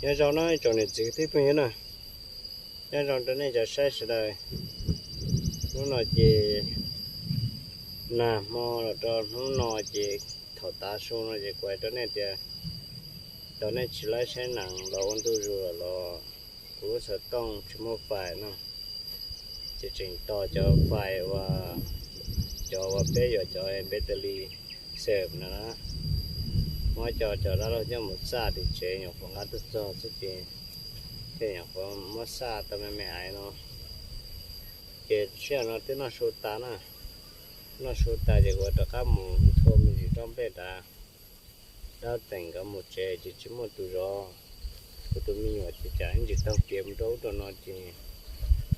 Nyob zoo no tsoom niam txiv kwv tij phooj ywg na, nyob zoo rau nej cov saib sawv daws. Hnub no ces nag hmo los rau hnub no ces thaum tav su no ces kuv hais rau nej tias, tau nej tsis laib saib nees los ua ntu zus los kuv lub xov tooj tsis muaj fais no, ces tseem tos cov fais uas, cov uas peb yuav cov battery xeem no na, muab cov cov dab laug coj mus txaj tim tsev nyuam qhuav nqa tuaj txog xwb ces thiaj nyuam qhuav muab xaj tau me me aiv no. Ces sij hawm no twb noj su tas na, noj su tas ces kuv rov qab mus thua me ntsis rau nplej nrad, dab teem nkawd mus tsev ces tsis muaj tus zov. Kuv tus me nyuam ces cas ib ntsis taug kev mus rau ub rau no ces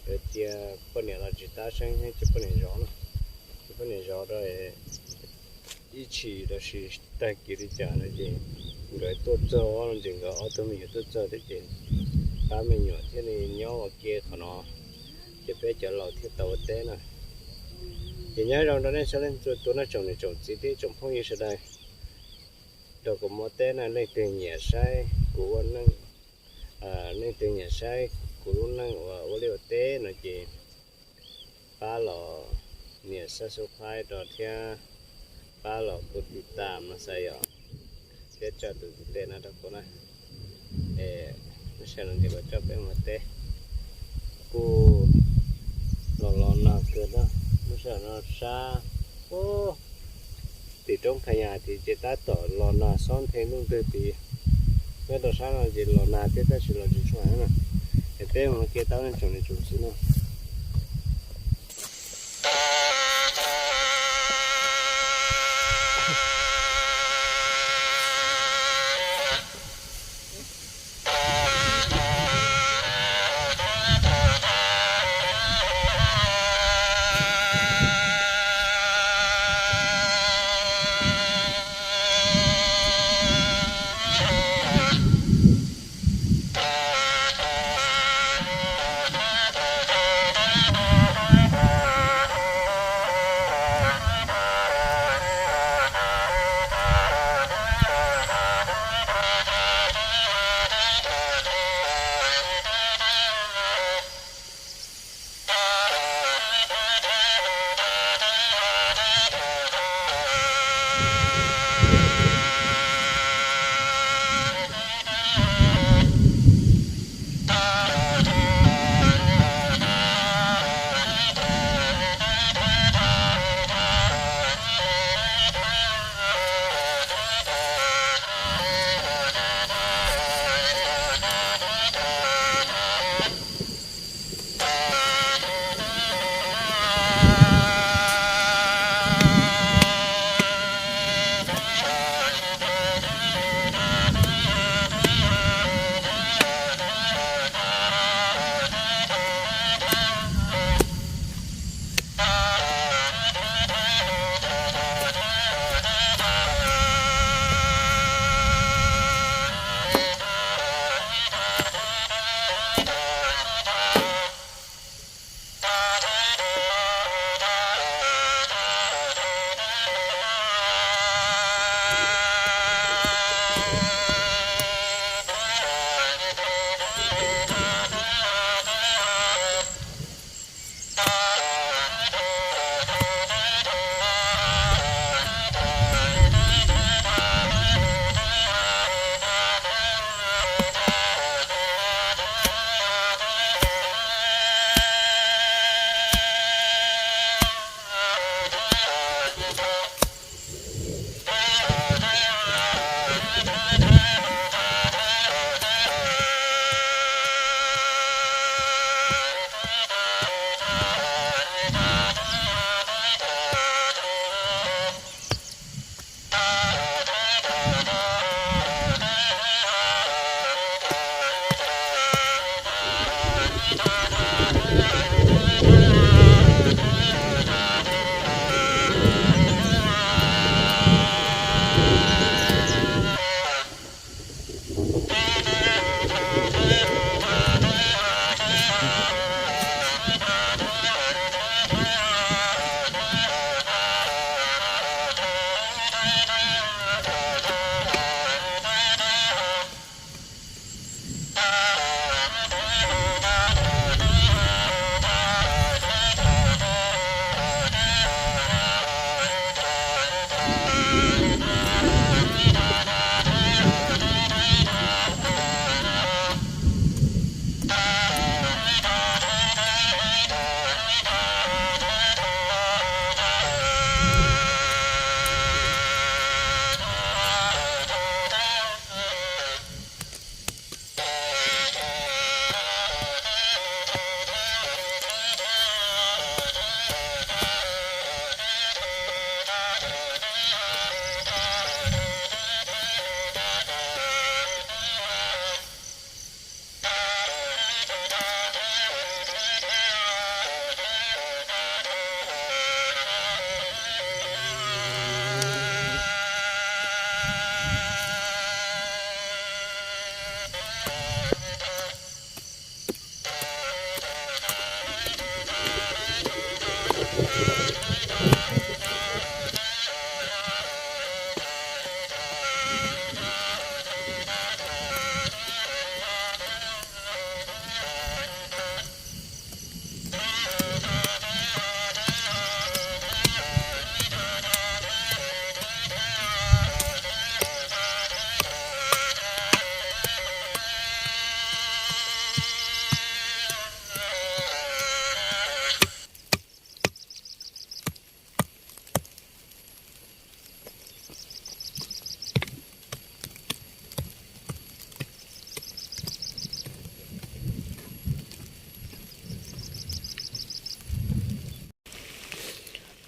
yuav cia poj niam los tsis tab seeb thiab cia poj niam zov na, cia poj niam zov rau ib tshis los sis tag kis li cas no ces nkawd tuaj txog, ces nkawd ob tug me nyuam tuaj txog thiab ces pab me nyuam thiaj li nyob ua ke qhov no, ces peb cov laus thiaj tau ua teb na. Ces nyob zoo rau nej sawv daws txhua tus no, tsoom niam tsoom txiv thiab tsoom phooj ywg sawv daws, rau kuv mus ua teb na, leej twg nyiam saib kuv ua neej, leej twg nyiam saib kuv lub neej uas ua liaj ua teb no ces pab los nias subscribe rau thiab pab los tiv tam no xav yom, thiab tsa tus ntiv tes no rau kuv na. Es lub sij hawm no ces kuv coj peb mus teb, kuj los los nag kawg na, lub sij hawm no sab tim roob Phas Nyas tid ces tab tom los nag xob nthe ntuj ntwg tid, nyob rau sab no ces los nag thiab tab sis los tsis tshua heev na. Es peb mus ua ke tau ne tsoom niam tsoom txiv no.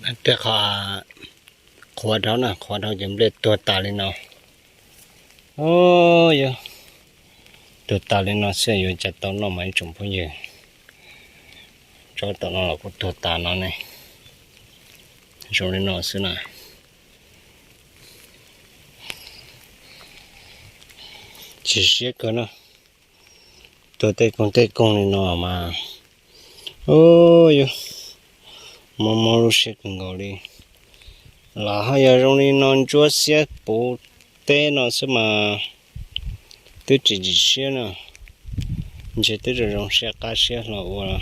Tej qhov qhuav dhau na, qhuav dhau ces nplej tuag tas li no. Yog tuag tas li no xwb yuav cas tau noj mas ib tsoom phooj ywg. Tsob tom no los kuj tuag tas no ne. Zoo li no xwb na. Tsis siab kawg na. Tuag tej koog tej koog li no mas, u, yog mob mob lub siab kawg nkaus li. Los ho yog zoo li no ntsuab xiab puv teb no xwb mas twb tsis tsis siab na. Ntshe twb zoo zoo siab qab siab hlo ua,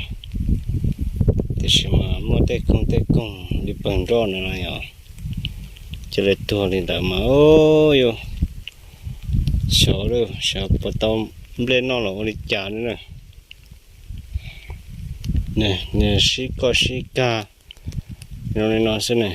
tiam sis mas muaj tej koog tej koog li pawg nroj no no yog cia li tuag li ntawd mas, u, yog xyov lawm, xyov puas tau nplej noj los ua li cas li na. Nws sib koj sib kag zoo li no xwb ne.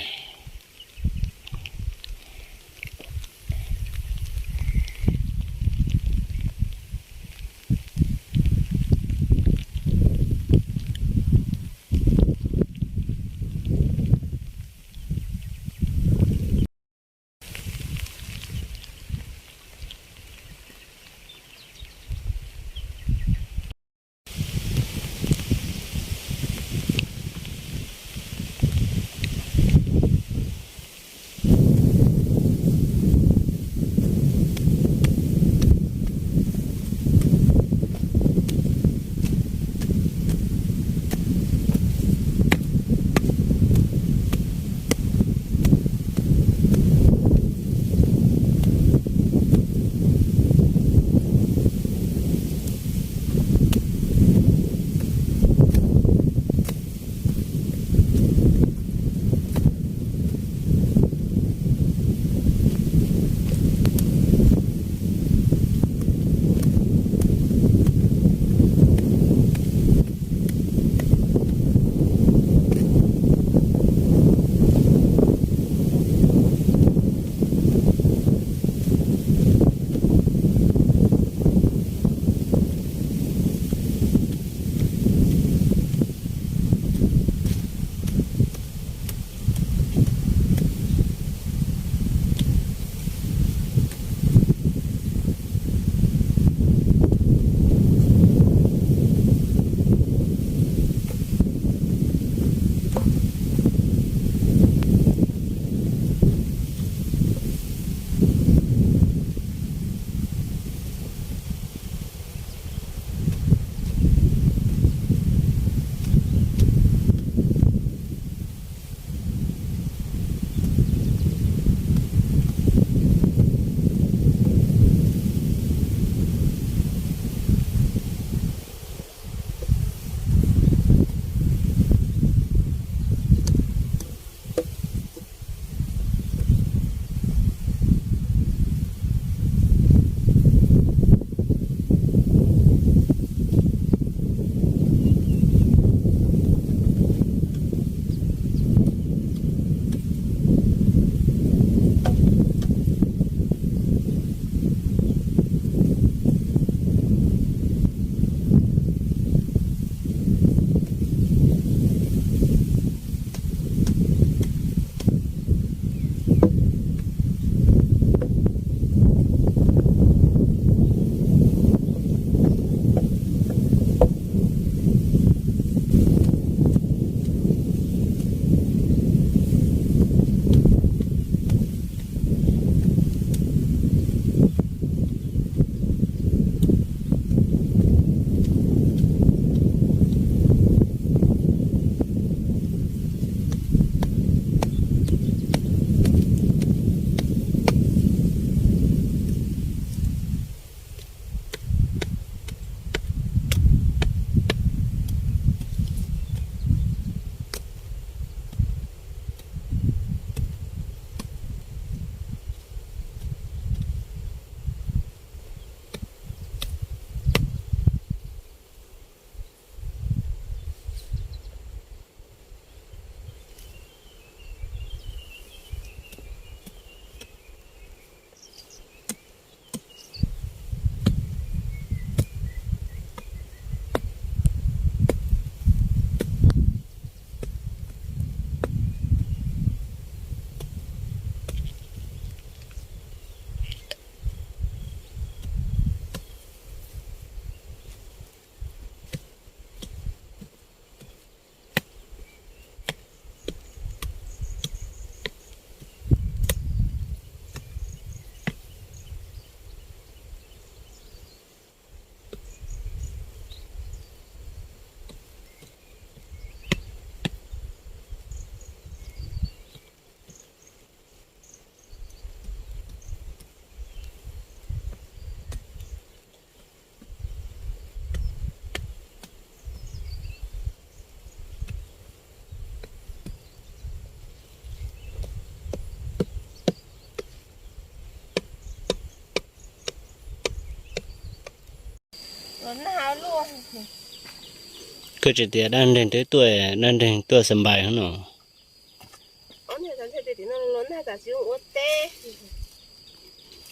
Koj tsis tias dab nreeg twb tuaj, dab nreeg tuaj xa npais no.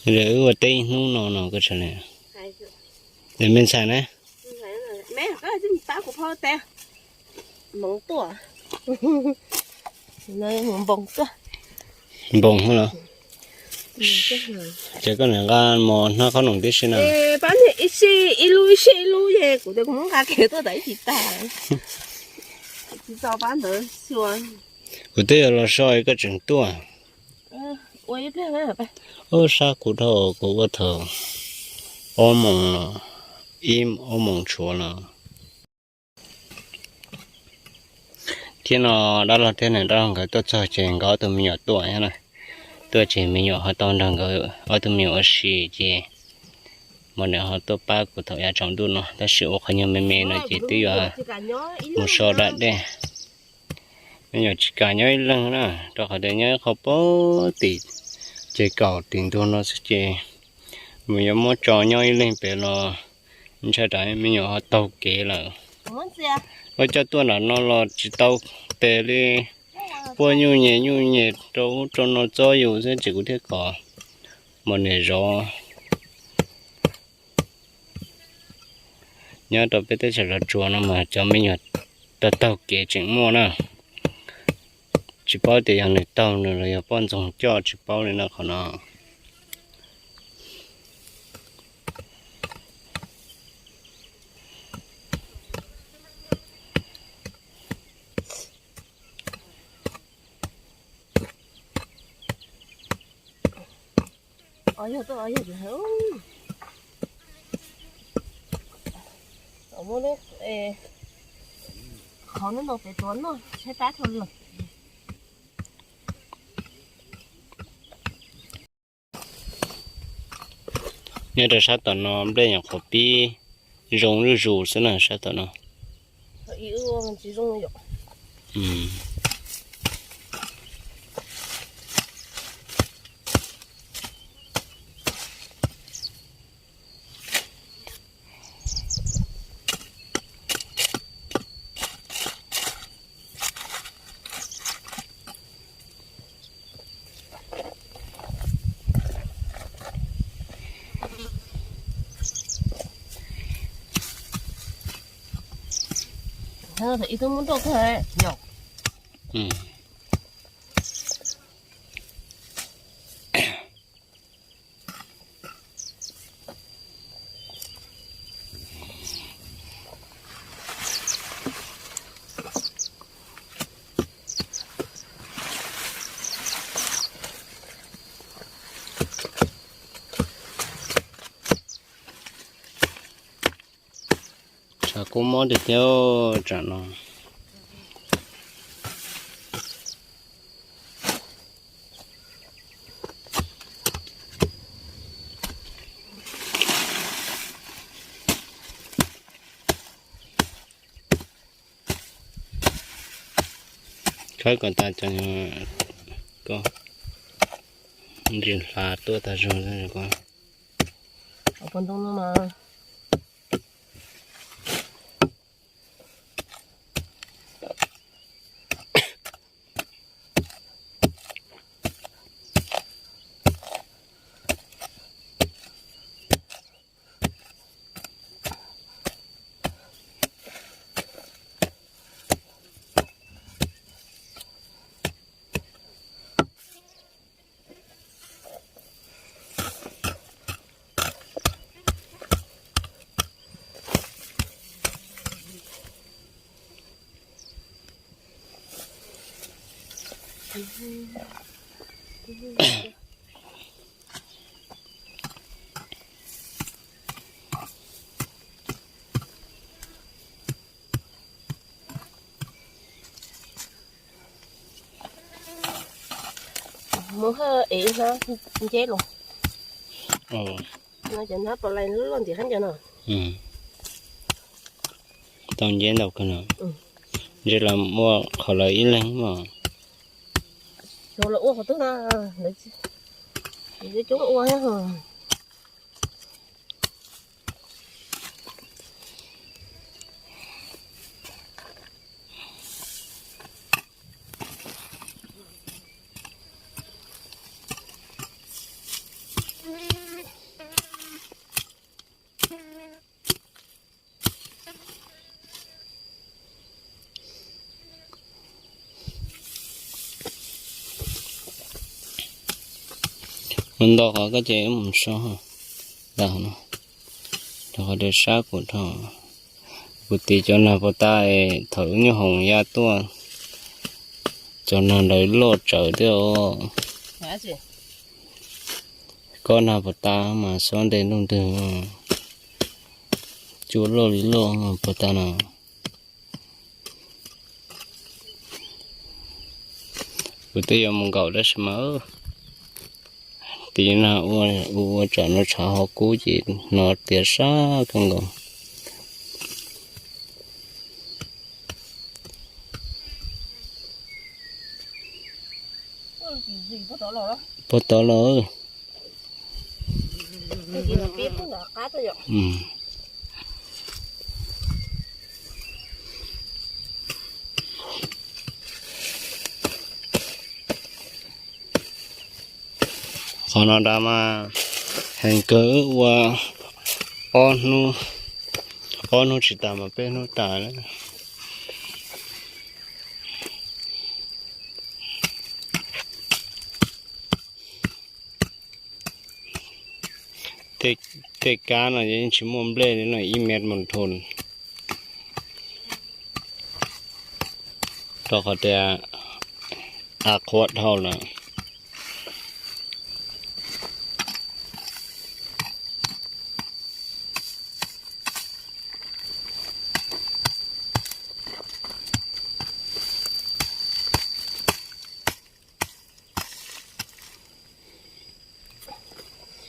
Wb ua teb ib hnub no no koj tsis li. Es me ntxhais ne? Npoos los? Ces koj niam nqa mos hnab qhob noom tib si na. Ib lub ib sij ib lub es kuv tias kuv muab nqa kiag tuaj tas ib tsis tag. Kuv twb yuav los so koj tseem tuaj. Ub, sab kuv dhau kuv ua thaum ob moos, ib ob moos tshuav los. Thiab no dab laug thiab niam dab laug nkawd tuaj txog ces nkawd ob tug me nyuam tuaj thiab na. Tuaj ces me nyuam ho tau nrog nkawd ob tug me nyuam ua si ces mas nws ho tuaj pab kuv thaum yav tsaus ntuj no, tab sis ua qhov nyuag me me no ces twb yuav mus so da dej. Me nyuam tsis kam nyob ib leeg na, rau qhov tias nyob ib qho pem tim ces kaum tim ntug no xwb ces mus yuav muab tso nyob ib leeg pem los ntshai tsam me nyuam ho taug kev lawm. Ua coj tuaj nram no los tsis tau tes li, puab nyuj nyem nyuj nyem rau ub rau no txob yus xwb ces kuv thiaj kom mas niam zov. Nyob rau peb teb chaws Los Tsuas no mas cov me nyuam taug taug kev tseem muaj na. Tsis paub tias yog nws taug nws los yog poj ntxoog coj tsis paub li no qhov no. Muab lub qhov no pem tuav noj tshaib plab dhau lawm. Nyob rau sab tom no nplej nyuam qhuav pib zoo zuj zus xwb na sab tom no. Ib tug muab rau kawg yom. Tshav kub mob tiag tiag tsam no. Khawb kom tas cov ko ntsis hla tuaj tag zog ko. Muab hawb ev ib hnab nceb los. Cov hnab pom lais loj loj ntim khaub ncaws no. Tau nceb ntau kawg no. Ntshe los muaj qhov lawv ib leeg mas. Xyov lawv ua qhov twg na, lawv coob ua thiab. Mus nto qhov koj ces wb mus so ntawm no, rau qhov tias sab kuv dhau. Kuv tiv cov nag puas tas es thaum wb nyuj hoom ya tuaj, cov nag ntawd loj tsawv thiab os. Koj nag puas tas mas xob ntes ntuj ntwg, cua loj li loj puas tas no. Kuv twb yuav mus nkaum tab sis mas tiv nag ua ua tsam no tshav ho kub ces hnov tias sab kawg nkaus. Puag tod los. Qhov no dav mas heev kawg, ua ob hnub, ob hnub tsis tas mas peb hnub tas lawm. Tej kab no yeej tsis muaj nplej li no, ib mev mus dhau, rau qhov tias av qhuav dhau lawm.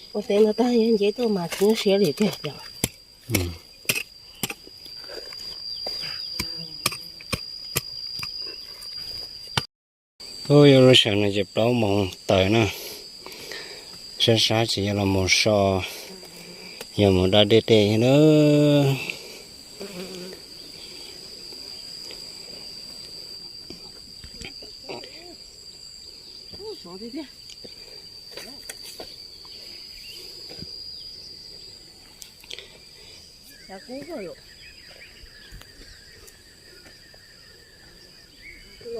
Ua teb no tag yog nce tuaj mas tsis nyuaj siab li tiag. Ub, yog lub sij hawm no ces plaub moos tawm na, sab sab ces yog los mus so, yog mus da dej tej na.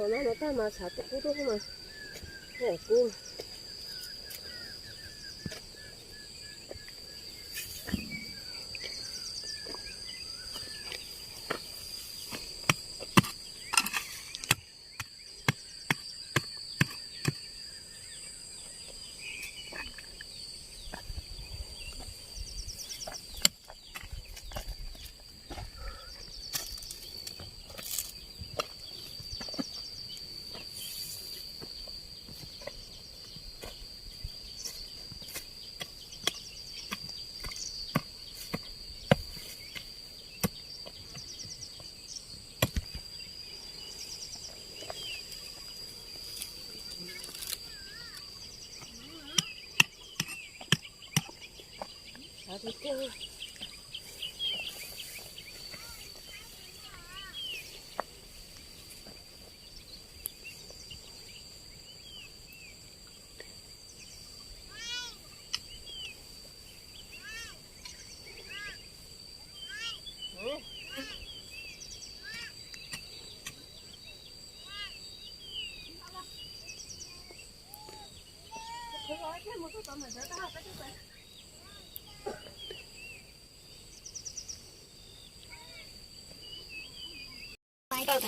Los no no tag mas tshav twb kub tuaj mas, kub.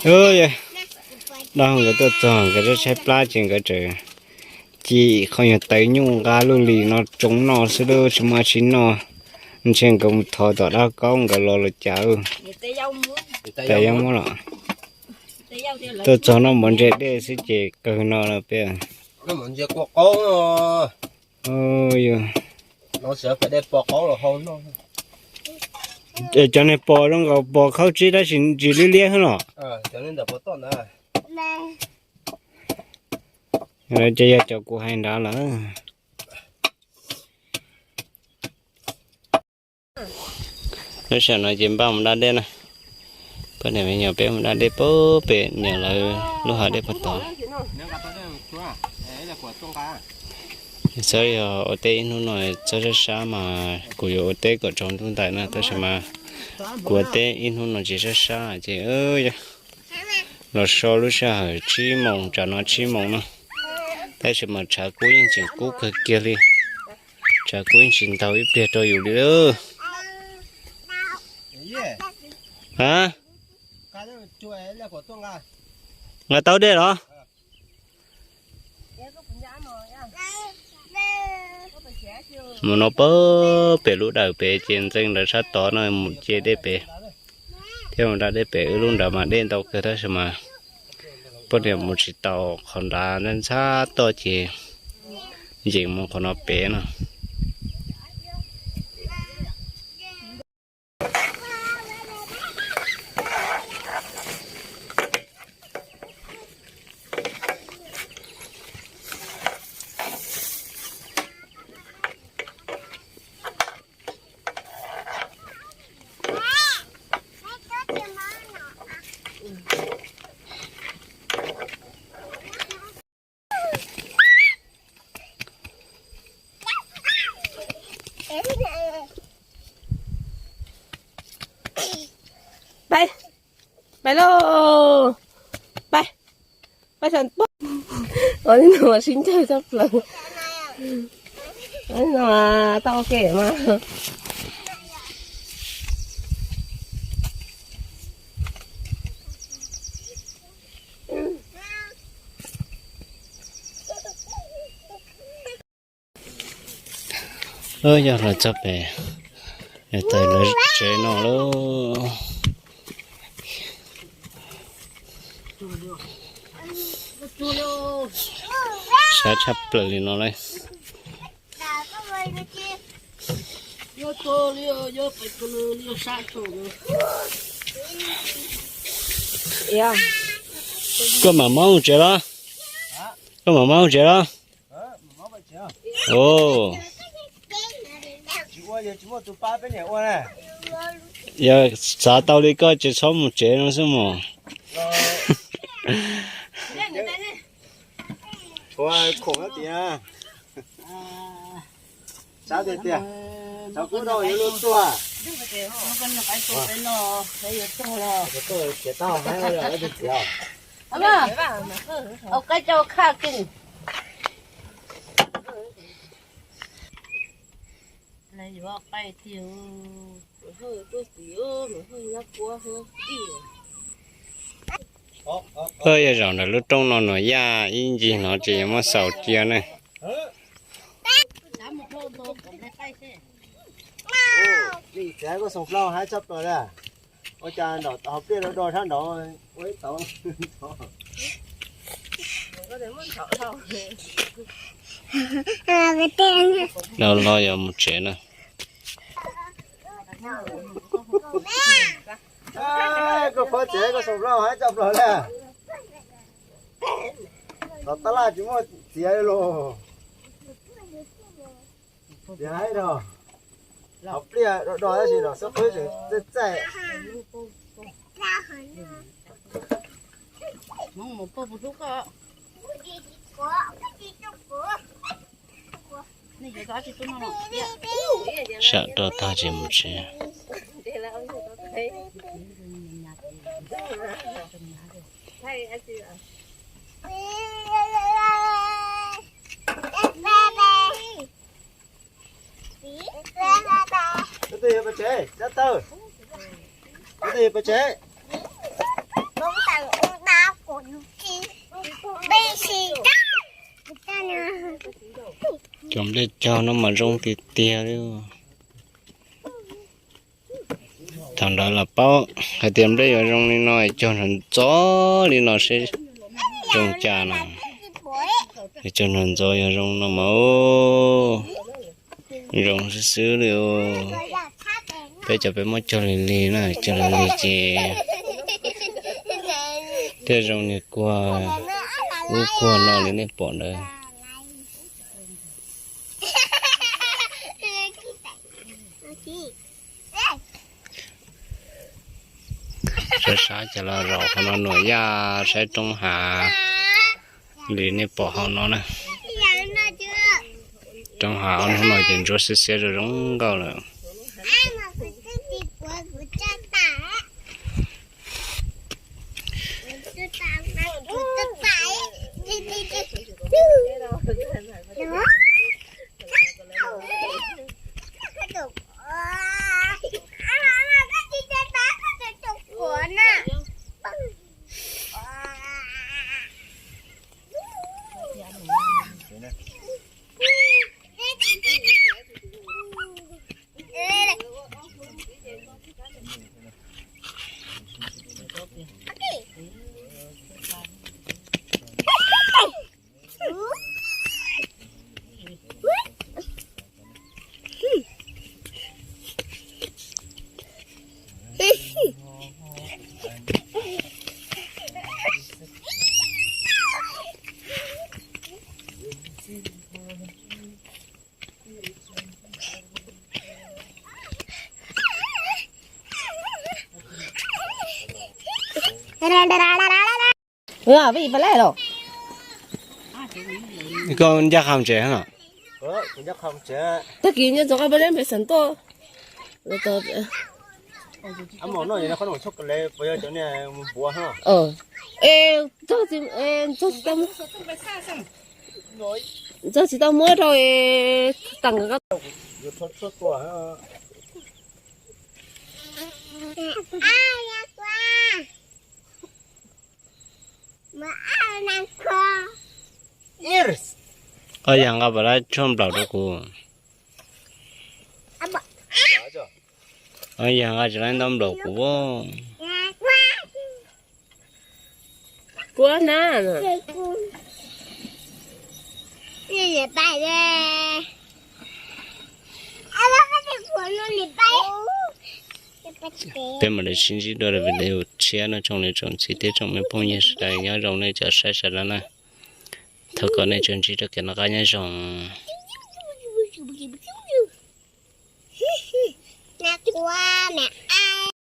Ub, yog nkawd tuaj txog nkawd tshaib plab ces nkawd tseem ci qhov nyuag tawv nyuj nqa luj lis no tsoo noj xwb, tsis muaj dab tsi noj. Ntshe nkawd mus thov tom dab kaub nkawd los los cas. Tais yau muab los. Tuaj txog noj mov ntse dej xwb ces kawg no lawm peb. Cov niag pos zoo nkaus pos khaub tsib tab sis ntsis liab liab xwb los. Ces yog cov kuv hais nrad lawm. Lub sij hawm no ces npaj mus da dej na. Poj niam me nyuam peb mus da dej pem nyuam lawv lub hav dej puag tod. Txhob yog ua teb ib hnub no txhob sab sab mas kuv yuav ua teb kom tsaus ntuj ntais na, tab sis mas kuv ua teb ib hnub no tsis sab sab ces los so lub sij hawm tsib moos, tsam no tsib moos no, tab sis mas tshav kub yeej tseem kub kawg kiag li. Tsam kuv yeej tsis ntaus ib pliag rau yus li lawm. Ha? Nqa taub dej los? Mus no pab pem lub dawm pem ces ntxeev ntawd sab tod no mus ce dej pem, thiab mus da dej pem wb lub nrad mas dej ntau kawg tab sis mas poj niam mus tsis tau qhov nrad ntxhab toj ces ncees mus qhov no pem no. Pais, pais lauj, pais, pais saum pob. Ua li no mas sib ncawg tshaj plaws. Ua li no mas tau kev mas. Yog los txog pem, tais lawv tsev no lauj. Sab tshaj plaws li no lauj. Koj mam mob mus tsev los? Koj mam mob mus tsev los? Yog xav tau li koj ces txhob mus tsev no xwb mos. Tshuav khoom tias, tshav tiag tias, tshav kub no yuav luag tuag. Txiav taub hau haib ua li txiav. Au qaib coj khaj kiag. Yog zaum ntawm lub roob no Nuam Yaj ib ncig no ces yuav muab xaus cia ne. Txiav koj xoom plaub haib tshaj plaws li. Ua cas nram hauv pliaj do do sab nraud ua ib tauv. Los los yuav mus tsev na. Koj pov tsev koj xoom plaub haib tshaj plaws li. Tom tab laj tsis muaj txiav li los. Txiav haib rau. Hauv pliaj do do tab sis los xub qwb tseem txaij txaij. Sam rau tag tsis mus tsev. Koj twb yog pes tsev, Tsab Tawg? Koj twb yog pes tsev? Cov nplej cog no mas zoo tiag tiag li. Thaum ntawd los paub hais tias nplej yuav zoo li no, cog ntxov ntxov li no seb zoo cas no. Cog ntxov ntxov yog zoo no mas zoo xwb xwb li. Peb cov peb muab cog lig lig na, cog lig lig ces thiaj zoo niag kuag ub kuag no li nej pom ntawd. Saib saib ces los zaum qhov no Nuam Yaj saib roob hav li nej pom hauv no na. Roob hav ob hnub no ces ntsuab xiab xiab zoo zoo nkauj lawm. Koj ncaj qha tsev no? Tag kis nyob txog qab peb leb npem xeem tuaj. Es txog tsis, txog tsis tau, txog tsis tau muab rau es tag nkawd qab. Koj yog nqa pom lab tshuaj nplaum rau kuv. Koj yog nqa tsis lab ntau nplaum kuv. Kuv na. Peb mam li sib ntsib dua rau video tshiab no tsoom niam tsoom txiv thiab tsoom me phooj ywg sawv daws, nyob zoo nej cov saib sawv daws na. Thov kom nej tsuas ntsib rau kev noj qab nyob zoo.